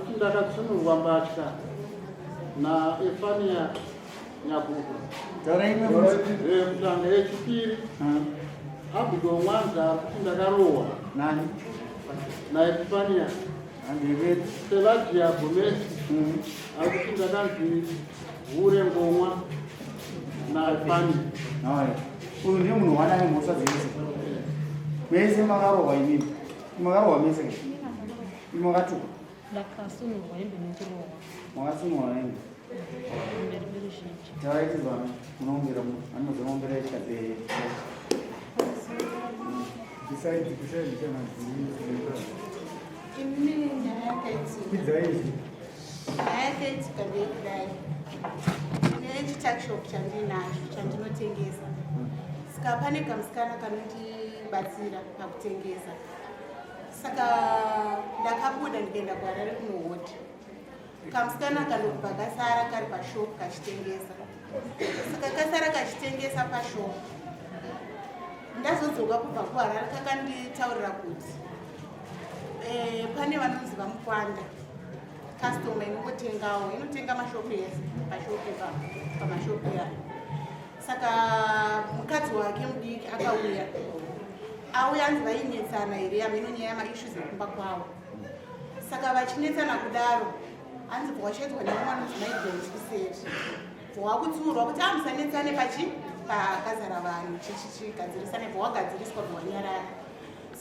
Ari kuti ndakatsunurwa mbatya naEfania Nyaguku. Taura imwe futi. Yekutanga. Yechipiri, Abigail Mwanza ari kuti ndakarohwa Nani? naEpifania. Andiveti. Pelagia Gomez ari kuti ndakanzi hure ngomwa naEpifania. Alright. Uyu ndiye munhu wana nemhosva dzese. Mese makarohwa imimi. Makarohwa mese. Imi makatukwa. Ndakasunurwa hembe nekurohwa. Makasunurwa hembe. Pamberi peruzhinji. Tauraitizwa munombera munhu. Anozonombera chikadzi. Besides, besides, kana Inini nyaya yakaitika. Kwidzai izvi. Nyaya yakaitika ndeyekudai. Ndine chituckshop chandinacho chandinotengesa. Saka pane kamusikana kanondibatsira pakutengesa. Saka ndakabuda ndikaenda kuHarare kunohodha. Kamusikana kandokubva kasara kari pashop kachitengesa. Saka kasara kachitengesa pashop. Ndazodzoka kubva kuHarare kakanditaurira kuti pane vanonzi vaMukwanda, customer inongotengawo, inotenga mashopu ese pashopu pamashopu yayo. Saka mukadzi wake mudiki akauya, auya anzi vainetsana here, yamheno nyaya yamaissues ekumba kwavo. Saka vachinetsana kudaro, hanzi bva washedzwa nemumwe anonzi Maidonzi kuseri, bva wakutsiurwa kuti amusanetsane pachi pakazara vanhu, chichichigadzirisane. Bva wagadziriswa, bva wanyarara.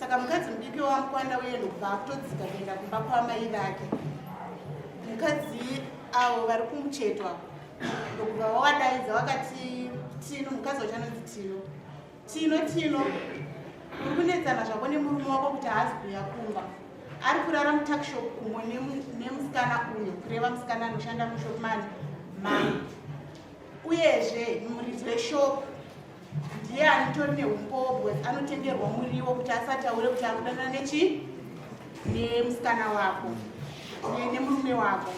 Saka mukadzi mudiki waMukwanda uye ndokubva akutodzika kuenda kumba kwamai vake, mukadzi avo vari kumuchetwa, ndokubva wawadaidza wakati, "Tino," mukadzi wacho anonzi Tino, "Tino, Tino, uri kunetsana zvako nemurume wako kuti haazi kuuya kumba, ari kurara mutuckshop umo nemusikana uyo," kureva musikana anoshanda mushop mani mai. "Uyezve muridzi weshop ndiye anotori neumbowo because anotengerwa muriwo kuti asataure kuti ari kudanana nechi nemusikana wako, nemurume wako.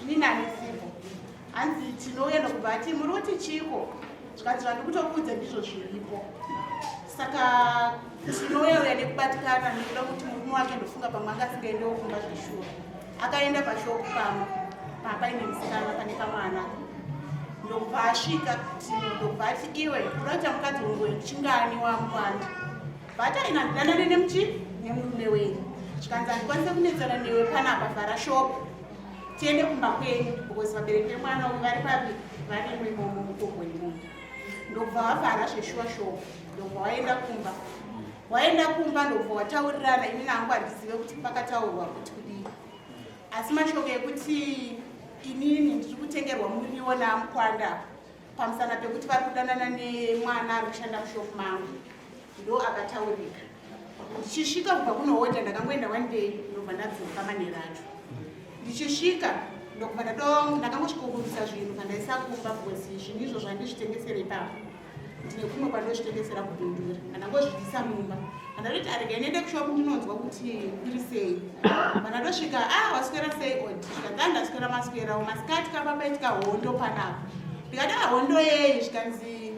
Inini handisipo." Hanzi tinouya ndokubva ati, "Muri kuti chiko?" Zvikanzi, "Zvandiri kutokuudza ndizvo zviripo." Saka tinouya uya nekubatikana nekuda kuti murume wake, ndofunga pamwe anga asingaendewo kumba zveshuwa, akaenda pashopu pamwe papaine musikana pane kamwana. Ndokubva asvika Tino, ndokubva ati, "Iwe uda kuita mukadzi wangu chingani waMukwanda?" Bati, "Aina, ndidanane nemuchi nemurume wenyu." Zvikanzi, "Handikwanise kunetsana newe panapa, vhara shopu tiende kumba kwenyu because vabereki vemwana uyu vari papi? Varimo imomo mukogo imomo." Ndokubva vavhara zveshuwa shopu, ndokubva waenda kumba. Waenda kumba, ndokubva wataurirana. Ini nangu handizive kuti pakataurwa kuti kudii, asi mashoko ekuti inini ndiri kutengerwa muriwo naMukwanda pamusana pekuti vari kudanana nemwana ari kushanda mushopu mangu ndo akataurika. Ndichisvika kubva kunohodha, ndakangoenda one day, ndobva ndadzoka manheru acho. Ndichisvika, ndokubva ndakangosvikokurisa zvinhu pandaisa kumba because zvinhu izvo zvandizvitengesera ipapo, ndine kumwe kwandozvitengesera kuBindura. Handangozvibvisa mumba, handatoti aregai ndiende kushopu ndinonzwa kuti kuri sei. Pandatosvika, "Ah, waswera sei, Odi?" Zvikanzi, "A, ndaswera." "Maswerawo. Masikati kapa paitika hondo panapa." Ndikati, "A, hondo yei?" Zvikanzi,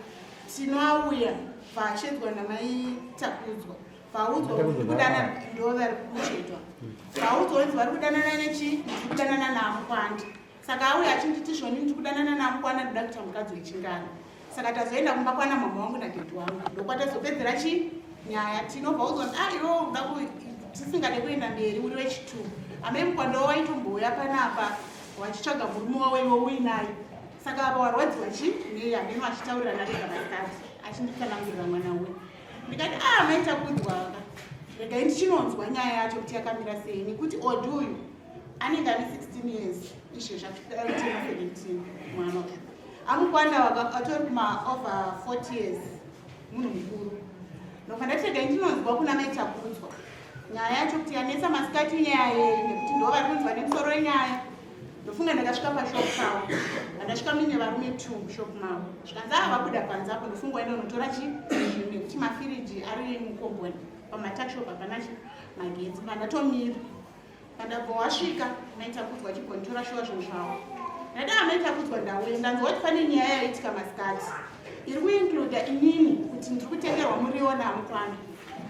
"Tinoauya vashedzwa namai Takudzwa, vaudzwa kuti kudana ndo vari kuchetwa, vaudzwa kunzi vari kudanana nechi, ndiri kudanana naMukwanda. Saka auya achinditi zvoni ndiri kudanana naMukwanda, ndoda kuita mukadzi wechingano. Saka tazoenda kumba kwana mama wangu nadhedhi wangu, ndokwatazopedzera chi nyaya." Tinobva udzwa kuti, "A, iwe uda tisingade kuenda mberi, uri wechitu. Amai Mukwanda waitombouya panapa wachitsvaga murume wavo, iwe uinaye. Saka apa warwadziwa chi nei?" Hameno achitaurira narega masikati achinditsanangurira mwana uyu. Ndikati, "A, maita kudzwaka, regai ndichinonzwa nyaya yacho kuti yakamira sei, nekuti Odi uyu anenge ane 16 years izvezvi, achitema 17 mwana uyu. AMukwanda atori kuma over 40 years, munhu mukuru." Ndobva ndati, "Regai ndinonzwa kuna maita kudzwa nyaya yacho kuti yanetsa masikati nyaya yei, nekuti ndo vari kunzwa nemusoro wenyaya." Ndofunga ndakasvika pashop pavo, andasvika muine varume two mushop mavo. Zvikanzi, "Ava vabuda panze apo, ndofunga waenda unotora chi zvinhu, nekuti mafiriji ari mukomboni pamatuckshop hapana chi magetsi." Pandatomira, pandabva wasvika maita kudzwa chibonitora shuwa zvinhu zvavo. Ndada, "Amaita kudzwa, ndauya, ndanzwa kuti pane nyaya yaitika masikati iri kuincluda inini kuti ndiri kutengerwa muriwo naMukwana.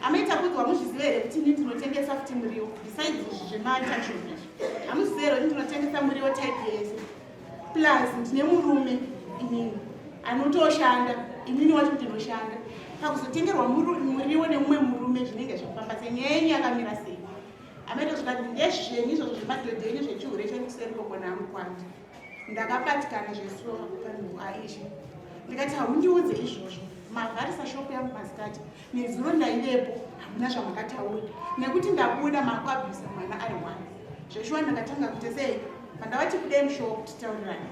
Amaita kudzwa, muzviziva here kuti inini ndinotengesa futi muriwo besides izvi zvematuckshop izvi?" Hamuzive here kuti ndinotengesa muriwo type yese? Plus ndine murume inini anotoshanda, inini wacho ndinoshanda. Pakuzotengerwa muriwo nemumwe murume zvinenge zvafamba sei? Nyaya yenyu yakamira sei? Amaita zvikati ndezvenyu izvozvo zvemadhodhi enyu zvechihure chenyu kuseri koko naMukwanda. Ndakabatikana zvesuwa Aisha. Ndikati haundiudze izvozvo, mavharisa shopu yangu masikati, nezuro ndaivepo, hamuna zvamakataura nekuti ndabuda makuabvisa mwana ari one. Zveshuwa ndakatanga kuti sei pandavati budai mushopu titaurirane,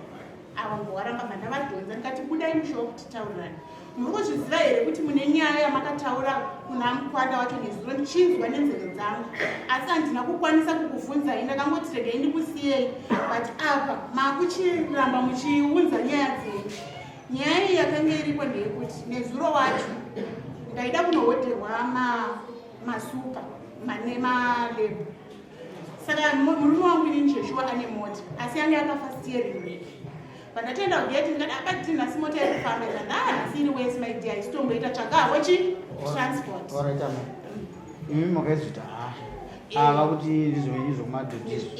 ava ngowaramba. Mandavadhonza ndikati budai mushopu titaurirane. Muri kuzviziva here kuti mune nyaya yamakataura kuna Mukwanda wacho nezuro ndichinzwa nenzeve dzangu, asi handina kukwanisa kukubvunzai, ndakangoti regai ndikusiyei, but apa makuchiramba muchiunza nyaya dzenyu. Nyaya iyi yakanga iripo ndeyekuti nezuro wacho ndaida kunohodherwa masupa mane malebo. Saka murume wangu inini zveshuwa ane mota, asi yanga yakafa steering rack. Pandatoenda kugeti ndikati abati nhasi mota iri kufamba ika nhasi iri wese, my dear, isitomboita tsvaka wechi transport. Alright, ama imi makaizvita hasha ava kuti ndizvo venyu zvokumadhodhizvo.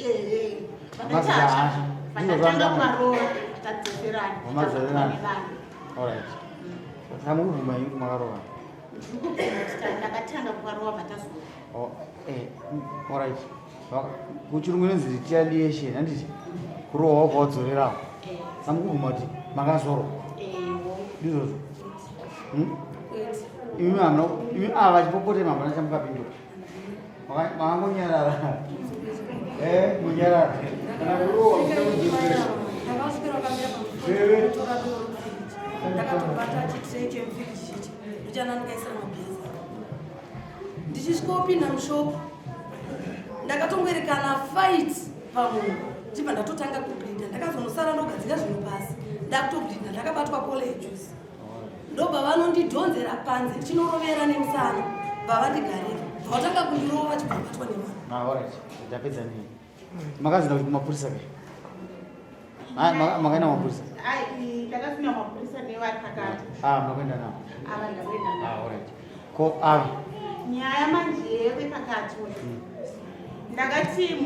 Mazita hasha. Vandatanga kuvarova, tadzoserana. Madzoserana. Alright, saka mukubvuma imi makarova? Ndiri kubvuma kuti ndakatanga kuvarova vatazova. Oh, alright. Kuchirungu inonzi retaliation, handiti? Kurohwa kwawadzorerawo. Saka mukubvuma kuti makazorwa ndizvozvo? Hmm? Imi hamuna, imi ava vachipopotema hamuna chamukapindura, makangonyarara, munyarara kana kurohwa musina kudzorera. Ndakaswera kamira pamutora doro mufiriji, ndakatobata chitray chemufiriji chichi ndochana ndikaisira mabhiza. Ndichisvikopinda mushopu ndakatongoerekana fight pamunhu, ndibva ndatotanga kubleeda. Ndakazonosara ndogadzika zvinhu pasi, ndakutobleeda, ndakabatwa collar yejuzi, ndobva vanondidhonzera panze, ndichinorovera nemusana, bva vandigarira, bva vatanga kundirova, vachibva vabatwa nemwana. Ah, alright, ndapedza nei. Makazinda kuti kumapurisa kai? Makaenda kumapurisa? Ai, ndakafina mapurisa nevari pakati. Ah, makaenda navo? Ava ndakuenda navo. Ah, alright. Ko ava? Nyaya manje yevepakati uyu, ndakati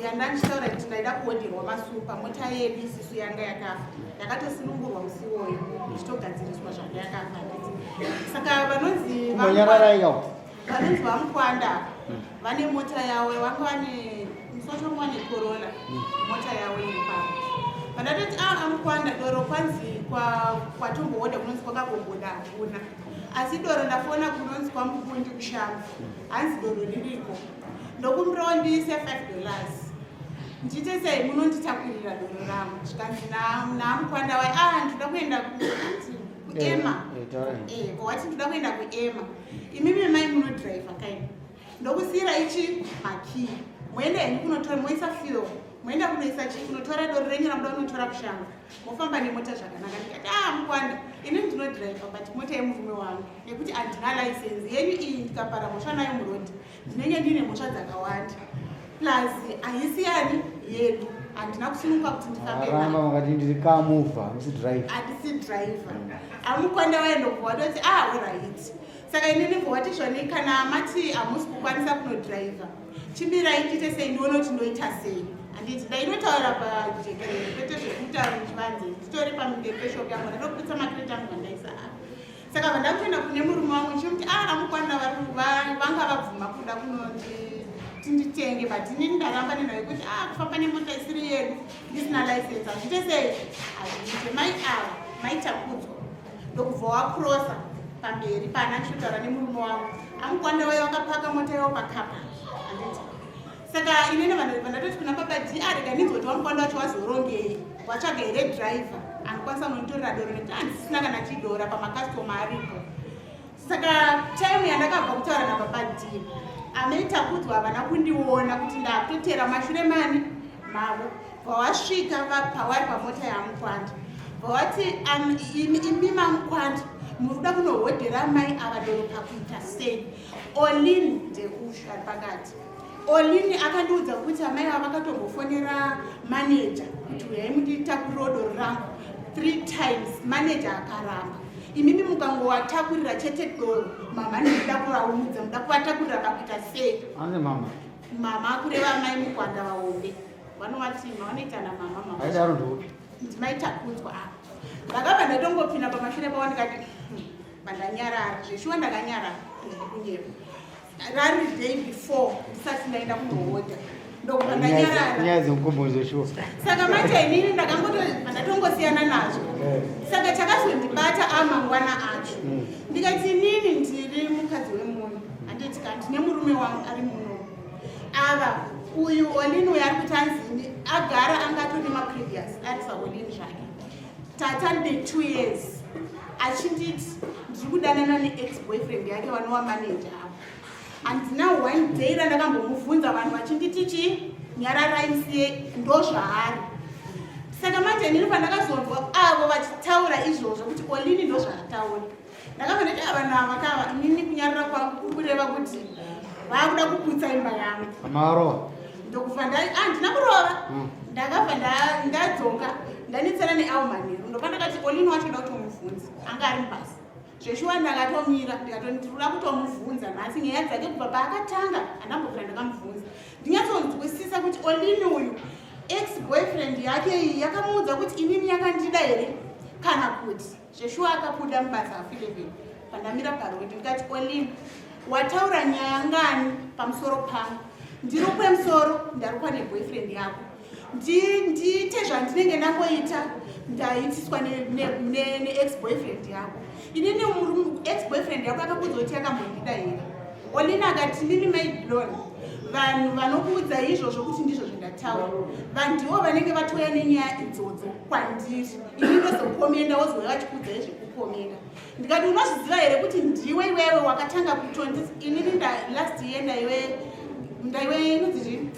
yandandichitaura kuti ndaida kuodherwa masupa, mota yedu isisu yanga yakafa, yakatosunungurwa musi iwoyo ichitogadziriswa zvanga yakafa, handiti? Saka vanonzi Kumbonyararai kawo. Vanonzi vaMukwanda vane mota yavo, vanga vane musi wacho vanga vane Corolla, mota yavo iri pavo. Pandatoti a aMukwanda, doro kwanzi kwatomboodha kunonzi kwakagogoda hakuna, asi doro ndafona kunonzi kwaMukundi kushamba, hanzi doro ririko, ndokumbirawo ndiise $5 ndiite sei munonditakurira doro rangu. Zvikanzi naMukwanda wai a ndoda kuenda kuema. Eh, taurai. Wati ndoda kuenda kuema, imimi mai munodhiraivha kaini, ndokusiyira ichi makii, moenda henyu kunotora, moisa fuel, moenda kunoisa chi kunotora doro renyu ramuda kunotora kushamba, mofamba nemota zvakanaka. Ndikati a Mukwanda, ini ndinodhiraivha but mota yemurume wangu, nekuti handina license yenyu iyi, ndikapara mhosva nayo murodhi ndinenge ndine mhosva dzakawanda, plus haisiyani yedu, handina kusununguka kuti ndifambe nayo. Aramba makati ndiri kamuvha, musi drive. Handisi driver. Amukwanda waendobva watoti ah, alright. Saka inini bva wati zvoni kana mati hamusi kukwanisa kunodhiraivha, chimirai ndiite sei, ndione kuti ndoita sei, handiti? Ndainotaura pajekerere kwete zvekutaura muchivanze, nditori pamberi peshopu yangu, ndatobudisa makreti angu vandaisa apa. Saka vandakutoenda kune murume wangu ndichimuti a aMukwanda vanga vabvuma kuda kunondi tinditenge, but inini ndaramba nenhau yekuti a kufamba nemota isiri yedu ndisina license hazviite sei, hazviite. Mai ava maitakudzwa ndokubva wakrosa pamberi pana ndichitotaura nemurume wangu. Amukwanda waiva wakapaka mota yavo pakapa, handiti? Saka inini vanhu vandatoti kuna baba d arega ndinzwe kuti wamukwanda wacho wazorongei, watsvaga here driver anokwanisa kunonditorera doro, nekuti handisina kana chidora pamakastoma aripo. Saka time yandakabva kutaura nababa D, amaita kudzwa havana kundiona kuti ndakutotera mashure mani mavo. Bva wasvika pawari pamota yaMukwanda, bva wati imi maMukwanda muri kuda kunohodhera mai ava doro pakuita sei? Olin ndeushu ari pakati. Olin akandiudza kuti amai ava vakatombofonera maneja kuti uyai munditakuriro doro rangu three times, maneja akaramba. Imimi mukangowatakurira chete doro, mama ndinoda kuvaudza, muda kuvatakurira pakuita sei? Ane mama. Mama kureva mai Mukwanda vahombe. Vanovati vanoita namama mama. Aidaro ndoupi? Ndimaita kunzwa apa. Ndakabva ndatongopinda pamashure pavo ndikati bandanyarara. Zveshuwa ndakanyarara kunyepa. Rari day before ndisati ndaenda kunohodha. Ndokubva ndanyarara. Nyaya dzemukomboni zveshuwa. Saka manje inini ndakangoto ndatongosiyana nazvo. Saka chakazondibata amangwana acho. Ndikati inini ndiri mukadzi wemunhu. Handiti ka ndine murume wangu ari muno. Ava uyu Olin uyu ari kuti anzi agara angatone maprevious ari saOlin zvake. Tata ne 2 years achinditi ndiri kudanana neex boyfriend yake vanova manager avo. Handina one day randakambomubvunza vanhu vachinditi chii nyararai musiye ndozvaari. Saka manje inini pandakazonzwa avo vachitaura izvozvo kuti Olini ndozvaataura. Ndakabva ndati ava vanhu ava kava inini kunyarara kwangu kuri kureva kuti vakuda kuputsa imba yangu. Makarova. Ndokubva handina kurova. Ndakabva ndadzoka ndanetsana neavo manheru. Ndopandakati Olini wacho ndoda kutomubvunza anga ari mubasa. Zveshuwa ndakatomira ndikatoti ndinoda kutomubvunza nhasi nyaya dzake kubva paakatanga handambobvira ndakamubvunza. Ndinyatsonzwisisa kuti Olini uyu ex boyfriend yake iyi yakamuudza kuti inini yakandida here kana kuti zveshuwa akabuda mubasa half 11 pandamira parodi ndikati Olini wataura nyaya ngani pamusoro pangu ndirukwe musoro ndarukwa neboyfriend yako ndiite zvandinenge ndangoita ndaitiswa neex boyfriend yako inini ex boyfriend yako yakakuudza kuti yakambondida here Olina akati nini maidlon vanhu vanokuudza izvozvo kuti ndizvo zvandataura vandiwo vanenge vatouya nenyaya idzodzo kwandiri ini ndozokomenda wozouya vachikuudzai zvekukomenda ndikati unozviziva here kuti ndiwe iwewe wakatanga kutonditi inini last year ndaiwe inonzi chii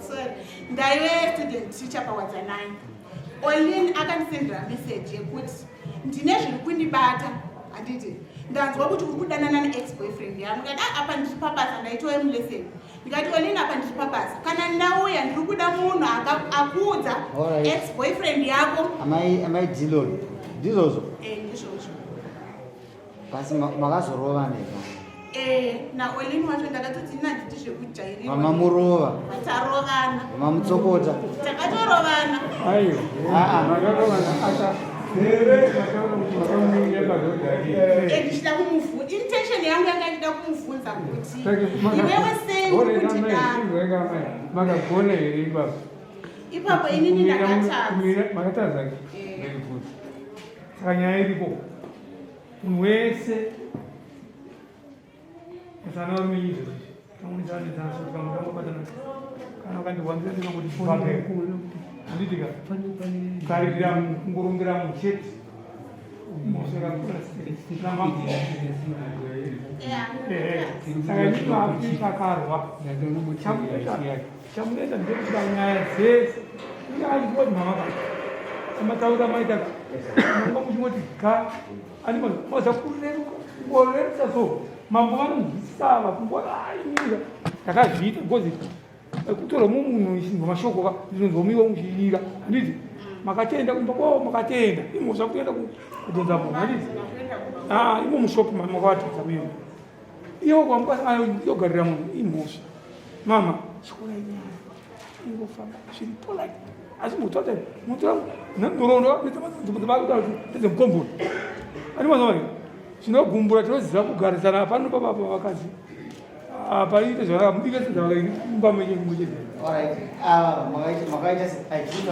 sorry ndaive student teacher paWadzanai Olin akandisendera message yekuti ndine zviri kundibata handiti ndanzwa kuti uri kudanana neex boyfriend yangu ndikati ah apa ndiri pabasa ndaitove mulesson ndikati Olin apa ndiri pabasa kana ndauya ndiri kuda munhu akuudza ex boyfriend yako Amai Dillon. Ndizvozvo. Eh, ndizvozvo. Basi makazorova nezvo. Eh, naOlin wacho ndakatoti nanditi zvekujairirwa Mamamurova. Tarovana. Mamutsokota. Takatorovana. Aiwa. Ah, ah. Makarovana aka here makaona kuti makamumirira parodhi. Eh, ndichida kumuvhunza intention yangu yanga ndida kumuvhunza kuti iwewe sei uri kundidaro Makagona here ipapo? Ipapo inini ndakatadza. Makatadza. Very good. Saka nyaya iripo munhu wese musana varume izvozvi kamunisana kana ukandihwambira ndinongoti pamwe handitika karirira kungorongera muchete namambo. Saka inini hapi takarwa chamunoita ndekuti nyaya dzese ingaachingoti mama amataura maita manga muchingoti ga ani maza kureruka kungorerutsa so mambo vanonzwisisa ava kungoti ainyika ndakazviita because kutora mumunhu ichinzwa mashoko ka ndinonzwa muchiyira handiti makatenda kumba kwavo makatenda imhosva kutoenda kudhonza munhu handiti ah imo mushopu makavadhonza muyo iwo kwamukasangana yogarira munhu imhosva mama chikora inyaya ingofamba zviri polite asi mutora mutora nhoroondo ndedzemukomboni ani mazova tinogumbura tinoziva kugarisana pano papa vakadzi paite zvakanaka mubike sadza mumba menyu muchete. Alright. Ah, makaita achiita.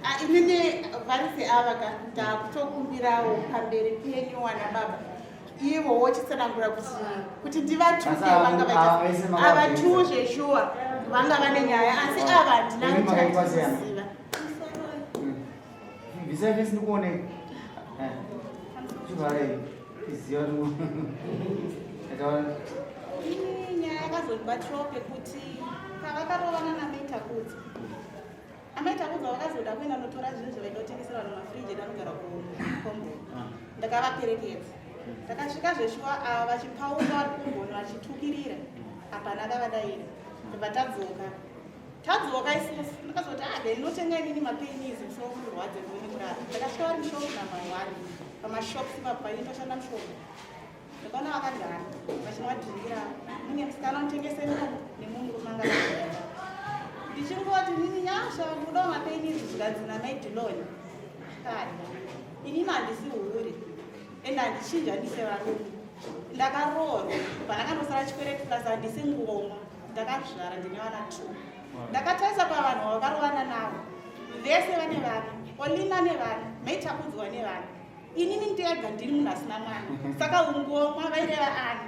Ah, inini varise ava ka ndakutokumbirawo pamberi penyu wana baba ivo wochitsanangura kuti ndivatuke Asi ava- vanga ava vese vaita makavabvisa. ava tu zveshuwa vanga vane nyaya asi ava handina Imi makaitwa sei? chandinoziva. Bvisai fesi ndikuoneka. Eh. Chivharai. Iziva kuti Ataura. Ini nyaya yakazondibatirawo pekuti pavakarovana namaitakudzo amaitakudzo vakazoda kuenda notora zvinhu zvavaida kutengesera vanhu mafriji edu anogara kukomboni. Ndakavaperekedza ndakasvika zveshuwa ava vachipauka vari kukomboni vachitukirira hapana akavadaira ndobva tadzoka tadzoka isusu ndakazoti ah then notenga inini mapennies musoro kurwadze ndione kurara. Ndakasvika vari mushop number 1 pamashops ipapo painitoshanda mushop ndakaona vakagara vachinwa drink ravo mune musikana unotengese miko nemunhu anga. Ndichingoti nini nyasha ndikudawo mapenisi zvikanzi namaidiloni kana inini handisi hure ende handichinjanise varume. Ndakaroorwa pandakandosara chikwereti plus handisi ngomwa ndakazvara ndine vana two. Ndakatarisa pavanhu vakarovana navo vese vane vana, Olina nevana, Maitakudzwa nevana. Inini ndega ndiri munhu asina mwana saka ungomwa vaireva ani?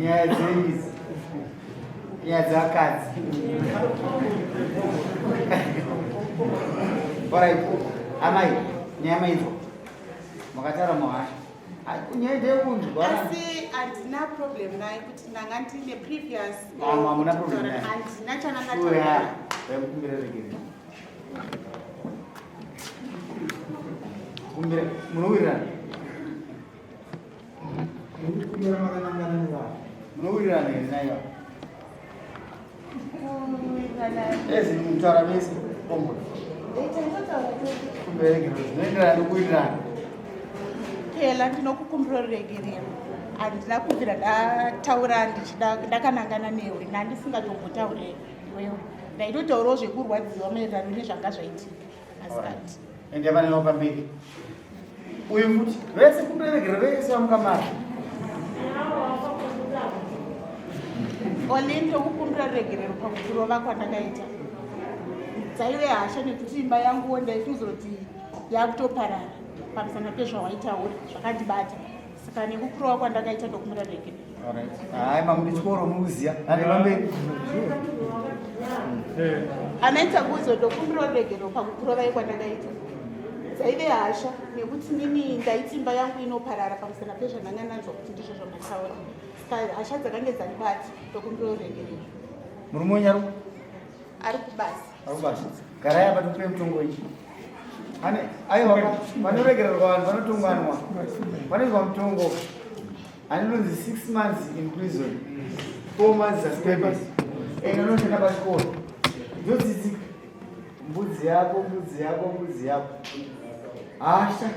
Nyaya dzeizi nyaya dzakadzi. Alright, amai, nyaya mainzwa makataura muhasha, nyaya ndeyekunzwa. Asi handina problem naye kuti ndanga ndine previous. Hamuna problem naye? Handina Uya, chanangataura. vaikukumbira regerero. Kumbira, munowirirana? Kumbira makanangana nevanhu. Munowirirana here naiva? Ezi mutaura mese kombo. Kumbira regerero zvinoenderana nekuwirirana. Phela ndinokukumbira ruregerero, handina kubvira ndataura ndichida ndakanangana newe, ndandisingatombotaure iwewe, ndaitotaurawo zvekurwadziwa maererano nezvanga zvaitika masikati. Ende vanewa pamberi uyu futi vese kumbira regerero vese vamukamara. Olin, ndokukumbira ruregerero pakukurova kwandakaita, dzaive hasha nekuti imba yanguwo ndaifuzoti yakutoparara pamusana pezvawaitaura zvakandibata, saka nekukurova kwandakaita ndokumbira ruregerero. Alright. Hayi, mamudi chikoro mukuziya ande pamberi. Anaita kuzo ndokumbira ruregerero pakukurovai kwandakaita, dzaive hasha nekuti nini ndaiti imba yangu inoparara pamusana pezvandanga ndanzwa kuti ndizvo zvamataura, saka hasha dzakange dzandibata, ndokumbira ruregerero. Murume wenyu Ari kubasa. Arikubasa. Garai apa tikupe mutongo ichi. Ane aiwa, vanoregererwa vanhu vanotonganwa. Vanoiswa mutongo. Anonzi 6 months in prison. 4 months suspended. Ende unoshanda pachikoro. Ndotsitsi. Mbudzi yako, mbudzi yako, mbudzi yako. Hasha.